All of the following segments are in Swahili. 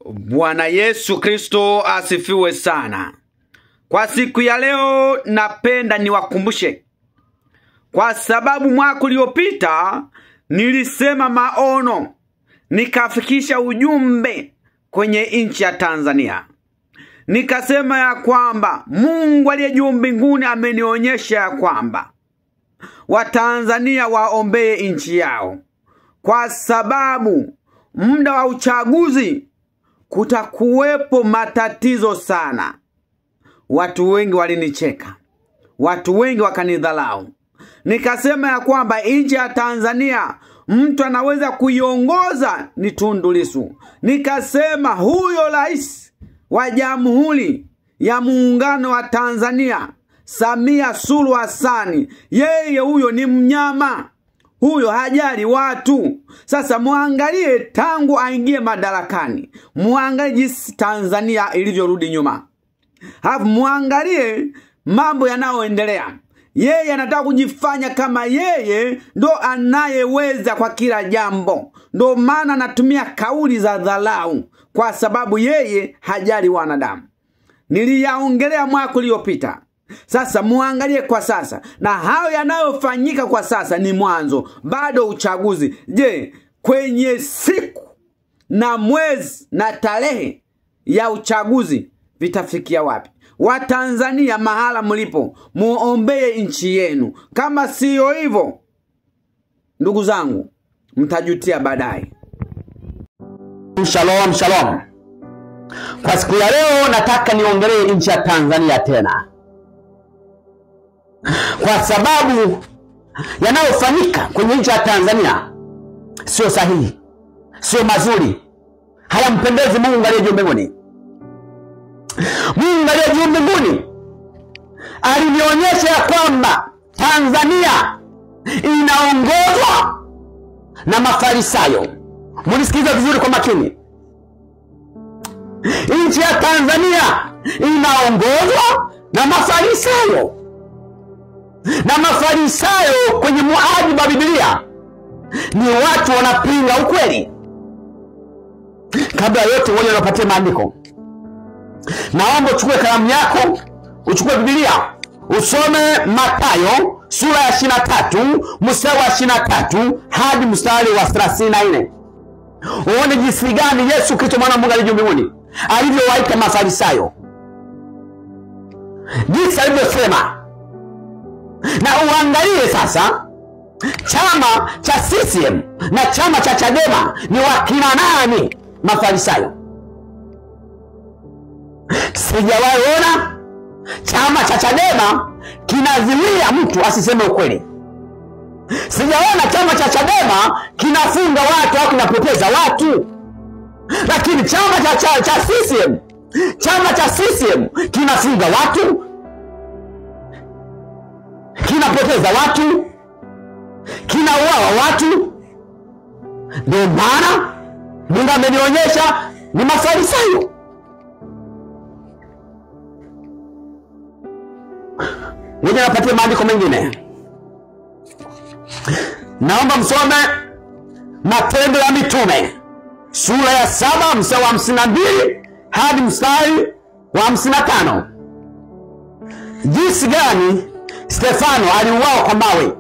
Bwana Yesu Kristo asifiwe sana. Kwa siku ya leo napenda niwakumbushe, kwa sababu mwaka uliopita nilisema maono, nikafikisha ujumbe kwenye nchi ya Tanzania. Nikasema ya kwamba Mungu aliye juu mbinguni amenionyesha ya kwamba Watanzania waombee nchi yao, kwa sababu muda wa uchaguzi kutakuwepo matatizo sana. Watu wengi walinicheka, watu wengi wakanidhalau. Nikasema ya kwamba nchi ya Tanzania mtu anaweza kuiongoza ni Tundu Lissu. Nikasema huyo rais wa Jamhuri ya Muungano wa Tanzania Samia Suluhu Hassan, yeye huyo ni mnyama, huyo hajali watu. Sasa muangalie tangu aingie madarakani, muangalie jinsi Tanzania ilivyorudi nyuma. Halafu muangalie mambo yanayoendelea. Yeye anataka kujifanya kama yeye ndo anayeweza kwa kila jambo. Ndo maana anatumia kauli za dharau, kwa sababu yeye hajali wanadamu. Niliyaongelea mwaka uliopita. Sasa muangalie kwa sasa, na hayo yanayofanyika kwa sasa ni mwanzo, bado uchaguzi. Je, kwenye siku na mwezi na tarehe ya uchaguzi vitafikia wapi? Watanzania mahala mlipo, muombee nchi yenu. Kama siyo hivyo, ndugu zangu, mtajutia baadaye. Shalom, shalom. Kwa siku ya leo nataka niongelee nchi ya Tanzania tena, kwa sababu yanayofanyika kwenye nchi ya Tanzania sio sahihi, sio mazuri, hayampendezi Mungu aliye juu mbinguni. Mungu aliye juu mbinguni alinionyesha ya kwamba Tanzania inaongozwa na Mafarisayo. Mnisikilize vizuri kwa makini. Nchi ya Tanzania inaongozwa na Mafarisayo. Na Mafarisayo kwenye mujibu wa Biblia ni watu wanapinga ukweli. Kabla yote wewe unapatia maandiko, naomba uchukue kalamu yako, uchukue Biblia, usome Mathayo sura ya 23 mstari wa 23 hadi mstari wa 34. Uone jinsi gani Yesu Kristo mwana wa Mungu aliye juu mbinguni alivyowaita Mafarisayo, jinsi alivyosema. Na uangalie sasa chama cha CCM na chama cha Chadema ni wakina nani Mafarisayo. Sijawahi ona chama cha Chadema kinazuia mtu asiseme ukweli. Sijaona chama cha Chadema kinafunga watu au kinapoteza watu. Lakini chama cha CCM, chama cha CCM kinafunga watu, kinapoteza watu, kinauawa watu. Ndio maana Mungu amenionyesha ni Mafarisayo. Ngoja napatie maandiko mengine. Naomba msome Matendo ya Mitume sura ya 7 mstari wa 52 hadi mstari wa 55. Jinsi gani Stefano aliuawa kwa mawe.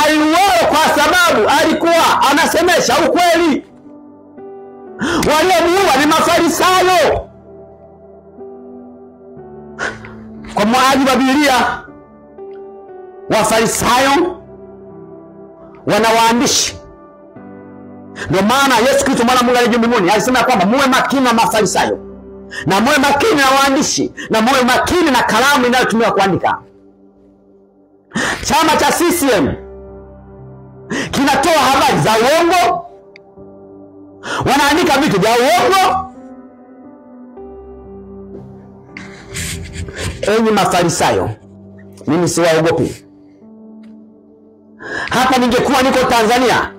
Aliuawa kwa sababu alikuwa anasemesha ukweli. Waliomuua ni Mafarisayo. Kwa mujibu wa Biblia, Wafarisayo wana waandishi. Ndio maana Yesu Kristo mwana wa Mungu aliye juu mbinguni alisema kwamba muwe makini na Mafarisayo, na muwe makini na waandishi, na muwe makini na kalamu inayotumiwa kuandika. Chama cha CCM kinatoa habari za uongo, wanaandika vitu vya uongo. Enyi Mafarisayo, mimi siwaogopi. Hapa ningekuwa niko Tanzania,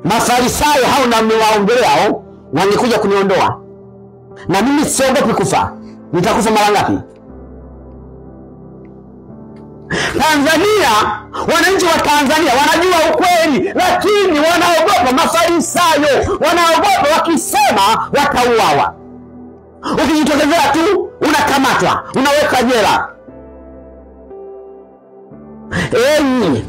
Mafarisayo hao na niwaongelea wangekuja kuniondoa. Na mimi siogopi kufa. Nitakufa mara ngapi? Tanzania, wananchi wa Tanzania wanajua ukweli, lakini wanaogopa Mafarisayo, wanaogopa wakisema unauawa. Ukijitokezea tu unakamatwa, unawekwa jela. Enyi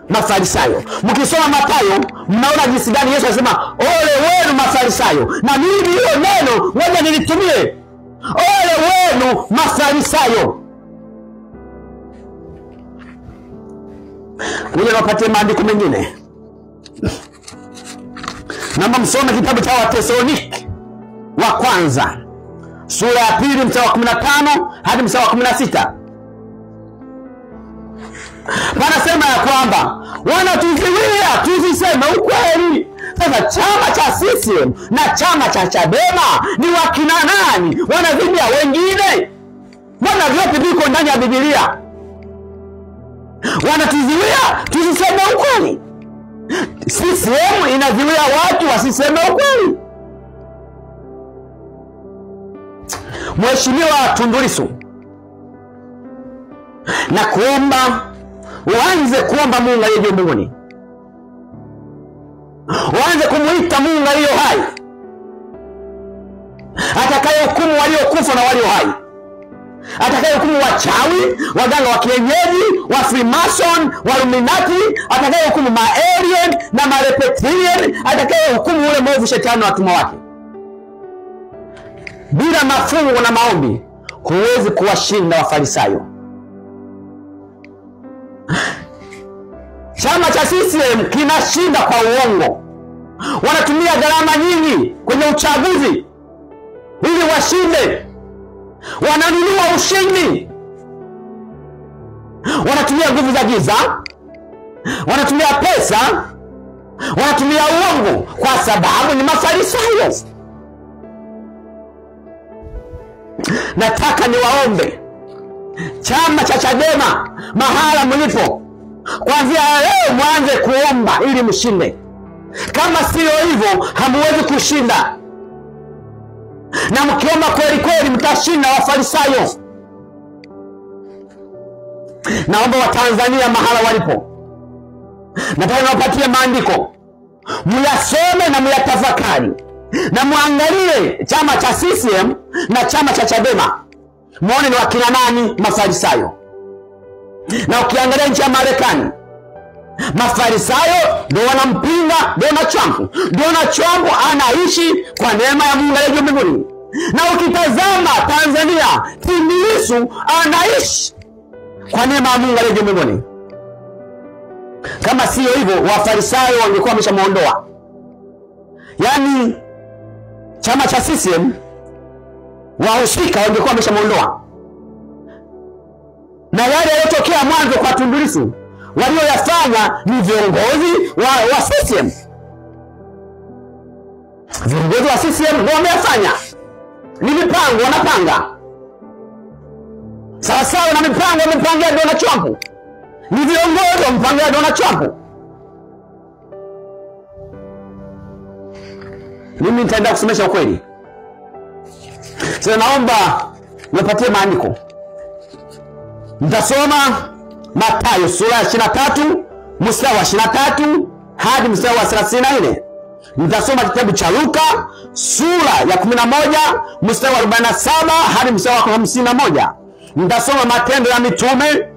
Mafarisayo, mkisoma Mathayo mnaona jinsi gani Yesu anasema ole wenu Mafarisayo. Na mimi hilo neno ngoja nilitumie, ole wenu Mafarisayo. Ngoja niwapatie maandiko mengine. Naomba msome kitabu cha Wathesalonike wa kwanza sura ya 2 mstari wa 15 hadi mstari wa 16. Wanasema ya kwamba wanatuzuia tusiseme ukweli. Sasa chama cha CCM na chama cha Chadema ni wakina nani? Wanazidi wengine? Mbona vyote viko ndani ya Biblia? Wanatuzuia tusiseme ukweli. CCM inazuia watu wasiseme ukweli. Mheshimiwa Tundu Lissu, na kuomba uanze kuomba Mungu aliye juu mbinguni, uanze kumuita Mungu aliye hai, atakayehukumu waliokufa na walio hai, atakayehukumu wachawi, waganga wa kienyeji, wa Freemason, wa Illuminati, atakayehukumu ma-alien na ma-reptilian, atakayehukumu ule mwovu shetani na watumwa wake. Bila mafungo na maombi huwezi kuwashinda Wafarisayo. Chama cha CCM kinashinda kwa uongo. Wanatumia gharama nyingi kwenye uchaguzi ili washinde. Wananunua ushindi. Wanatumia nguvu za giza, wanatumia pesa, wanatumia uongo, kwa sababu ni Mafarisayo. Nataka niwaombe chama cha Chadema, mahala mlipo, kuanzia leo mwanze kuomba ili mshinde. Kama sio hivyo hamuwezi kushinda. Na mkiomba kweli kweli mtashinda Wafarisayo. Naomba Watanzania mahala walipo, nataka niwapatie maandiko, muyasome na muyatafakari, na muangalie chama cha CCM na chama cha Chadema, muone ni wakina nani Mafarisayo. Na ukiangalia nchi ya Marekani, Mafarisayo ndio wanampinga Donald Trump. Donald Trump anaishi kwa neema ya Mungu aliye juu mbinguni. Na ukitazama Tanzania, Tundu Lissu anaishi kwa neema ya Mungu aliye juu mbinguni. Kama sio hivyo, Wafarisayo wangekuwa wameshamuondoa. Yaani chama cha CCM wahusika wangekuwa wameshamuondoa. Na yale yaliyotokea mwanzo kwa Tundu Lissu, walioyafanya ni viongozi wa CCM. Viongozi wa CCM ndio wameyafanya. Ni mipango wanapanga. Sawa sawa na mipango wamepangia Donald Trump. Ni viongozi wampangia Donald Trump. Mimi nitaenda kusemesha ukweli. Sasa naomba nipatie maandiko. Nitasoma Mathayo sura ya 23 mstari wa 23 hadi mstari wa 34. Nitasoma kitabu cha Luka sura ya 11 mstari wa 47 hadi mstari wa 51. Nitasoma Matendo ya Mitume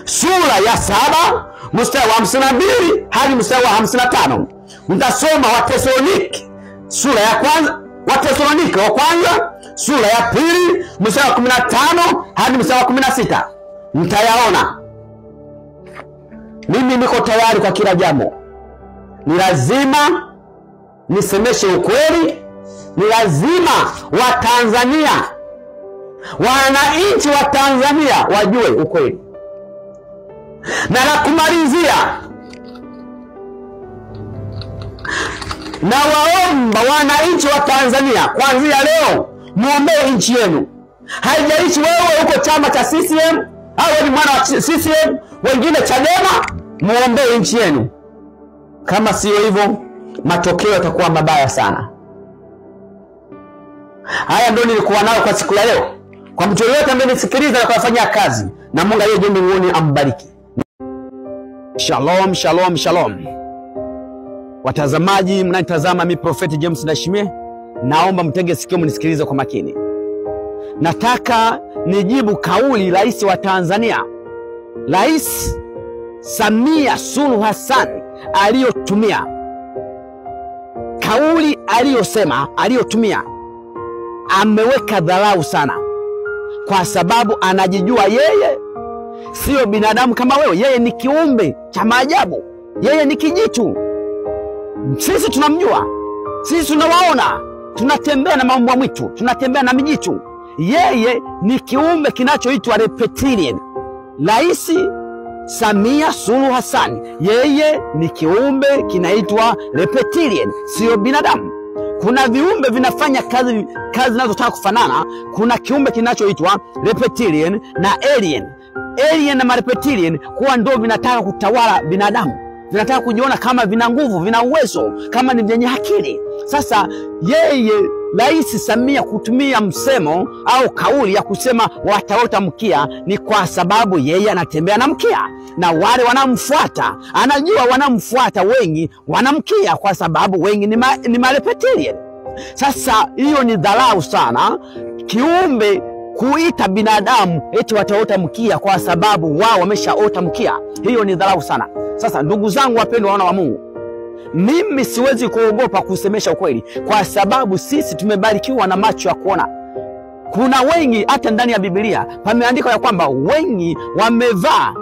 sura ya 7 mstari wa 52 hadi mstari wa 55. Nitasoma Wathesalonike sura ya kwanza, Wathesalonike wa kwanza sura ya 2 mstari wa 15 hadi mstari wa 16. Mtayaona. Mimi niko tayari kwa kila jambo. Ni lazima nisemeshe ukweli. Ni lazima Watanzania, wananchi wa Tanzania wajue ukweli. Na la kumalizia, na waomba wananchi wa Tanzania, kuanzia leo muombee nchi yenu. Haijalishi wewe uko chama cha CCM au ni mwana wa CCM, wengine Chadema, muombee nchi yenu. Kama sio hivyo, matokeo yatakuwa mabaya sana. Haya ndio nilikuwa nayo kwa siku ya leo. Kwa mtu yeyote ambaye nisikiliza na kufanyia kazi, na Mungu aliye juu mbinguni ambariki. Shalom, shalom, shalom. Watazamaji mnanitazama, mimi Prophet James Ndayishimiye. Naomba mtege sikio mnisikilize kwa makini. Nataka nijibu kauli rais wa Tanzania, Rais Samia Suluhu Hassan aliyotumia. Kauli aliyosema, aliyotumia, ameweka dharau sana, kwa sababu anajijua yeye sio binadamu kama wewe. Yeye ni kiumbe cha maajabu, yeye ni kijitu. Sisi tunamjua, sisi tunawaona, tunatembea na maumbwa mwitu, tunatembea na mijitu. Yeye ni kiumbe kinachoitwa reptilian. Rais Samia Suluhu Hassan, yeye ni kiumbe kinaitwa reptilian, sio binadamu. Kuna viumbe vinafanya kazi zinazotaka kufanana. Kuna kiumbe kinachoitwa reptilian na alien. Alien na reptilian kuwa ndio vinataka kutawala binadamu, vinataka kujiona kama vina nguvu, vina uwezo, kama ni vyenye akili. Sasa yeye Rais Samia kutumia msemo au kauli ya kusema wataota mkia ni kwa sababu yeye anatembea na mkia, na wale wanamfuata, anajua wanamfuata wengi wanamkia kwa sababu wengi ni mareptilian. Sasa hiyo ni dharau sana, kiumbe kuita binadamu eti wataota mkia kwa sababu wao wameshaota mkia. Hiyo ni dharau sana. Sasa ndugu zangu wapendwa, wana wa Mungu, mimi siwezi kuogopa kusemesha ukweli, kwa sababu sisi tumebarikiwa na macho ya kuona. Kuna wengi hata ndani ya Biblia pameandikwa ya kwamba wengi wamevaa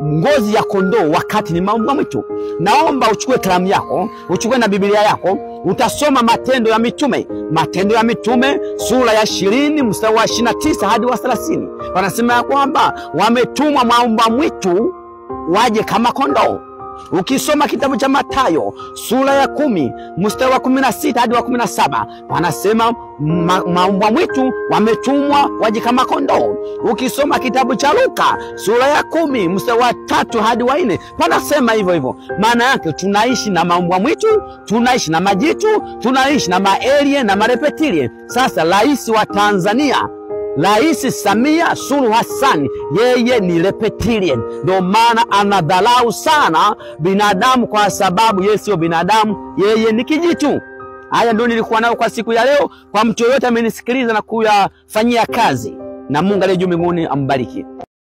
ngozi ya kondoo wakati ni maumbwa mwitu. Naomba uchukue kalamu yako, uchukue na Biblia yako, utasoma Matendo ya Mitume. Matendo ya Mitume sura ya 20 mstari wa 29 hadi wa 30. Wanasema ya kwamba wametumwa maumbwa mwitu waje kama kondoo. Ukisoma kitabu cha Mathayo sura ya 10 mstari wa 16 hadi wa 17, wanasema maumbwa mwitu wametumwa waje kama kondoo. Ukisoma kitabu cha Luka sura ya 10 mstari wa 3 hadi wa 4, wanasema hivyo hivyo. Maana yake tunaishi na maumbwa mwitu, tunaishi na majitu, tunaishi na maelie na mareptilie. Sasa rais wa Tanzania, Rais Samia Suluhu Hassan, yeye ni reptilian. Ndio maana anadharau sana binadamu, kwa sababu yeye sio binadamu, yeye ni kijitu. Haya ndio nilikuwa nayo kwa siku ya leo. Kwa mtu yoyote amenisikiliza na kuyafanyia kazi, na Mungu aliye juu mbinguni ambariki.